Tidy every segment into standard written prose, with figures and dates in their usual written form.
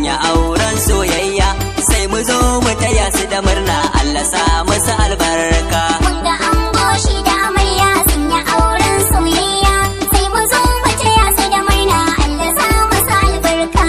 yi auren soyayya. Sai mu zo mu taya su da murna, Allah sa musu albarka. Mun ga ango shi da amarya sun yi auren soyayya. Sai mu zo mu taya su da murna, Allah sa musu albarka.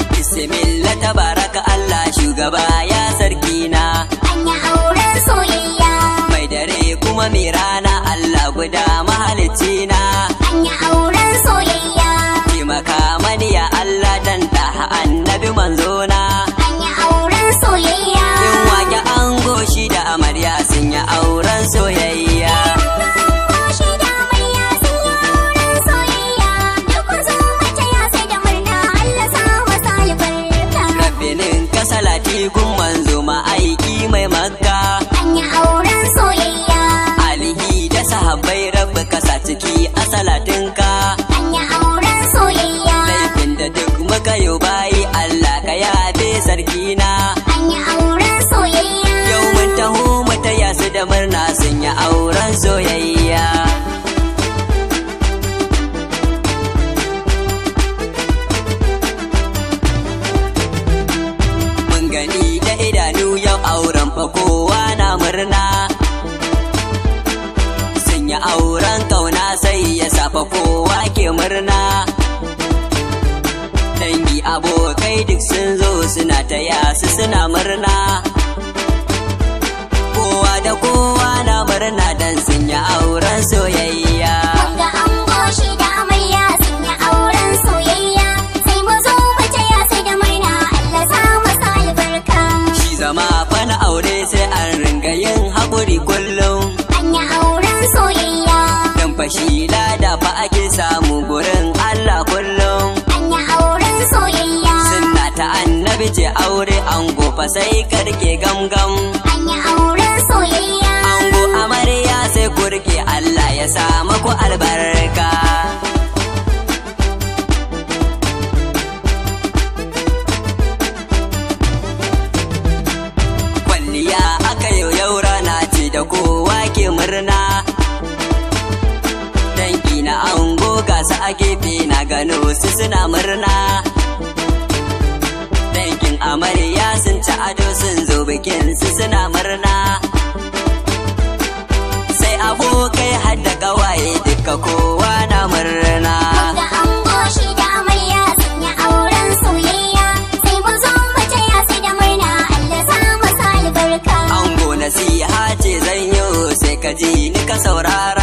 Bismillah tabaraka Allah shugaba ya sarki na. An yi auren soyayya. Mai dare kuma mai rana Allah guda mahalicci na. An yi auren soyayya. Taimaka mani ya Allah dan da annabi manzona. An yi auren soyayya. In wake ango shi da amarya sun yi auren soyayya. Ango shi da amarya sun yi auren soyayya. Duk zo mu taya su da murna, Allah sa musu albarka. Rabbinin ka salati gun manzo ma'aiki mai Makka. An yi auren soyayya. Alihi da sahabbai rabbi ka sa ciki a salatinka. An yi auren soyayya. Laifin da duk muka yi bayi Allah ka yabe sarkina. An yi auren soyayya. Yau mun taho mu taya su da murna sun yi auren soyayya. Mun gani da idanu yau auren fa kowa na murna. Sun yi auren kauna sai ya safa kowa ke murna. Dangi abokai duk sun zo suna taya su suna murna. Kowa da kowa na murna dan sun yi auren soyayya. Mun ga ango shi da amarya sun yi auren soyayya. Sai mu zo mu taya su da murna, Allah sa musu albarka. Shi zama fa na aure sai an ringa yin haƙuri kullum. An yi auren soyayya. Dan fashi lada fa ake samu gurin Allah kullum. An yi auren soyayya. Sunna ta annabi ce aure ango fa sai karke gamgam. An yi auren soyayya. Ango amarya sai kurke Allah ya sa maku albarka. Kwalliya aka yau yau rana ce da kowa ke murna. Dangi na ango gasa a gefe na gano su suna murna. Dangin amarya sun ci ado sun zo bikin su suna murna. Sai abokai har da ƙawaye duka kowa na murna. Mun ga ango shi da amarya sun yi auren soyayya. Sai mu zo mu taya su da murna, Allah sa musu albarka. Ango nasiha ce zan yi sai ka ji ni ka saurara.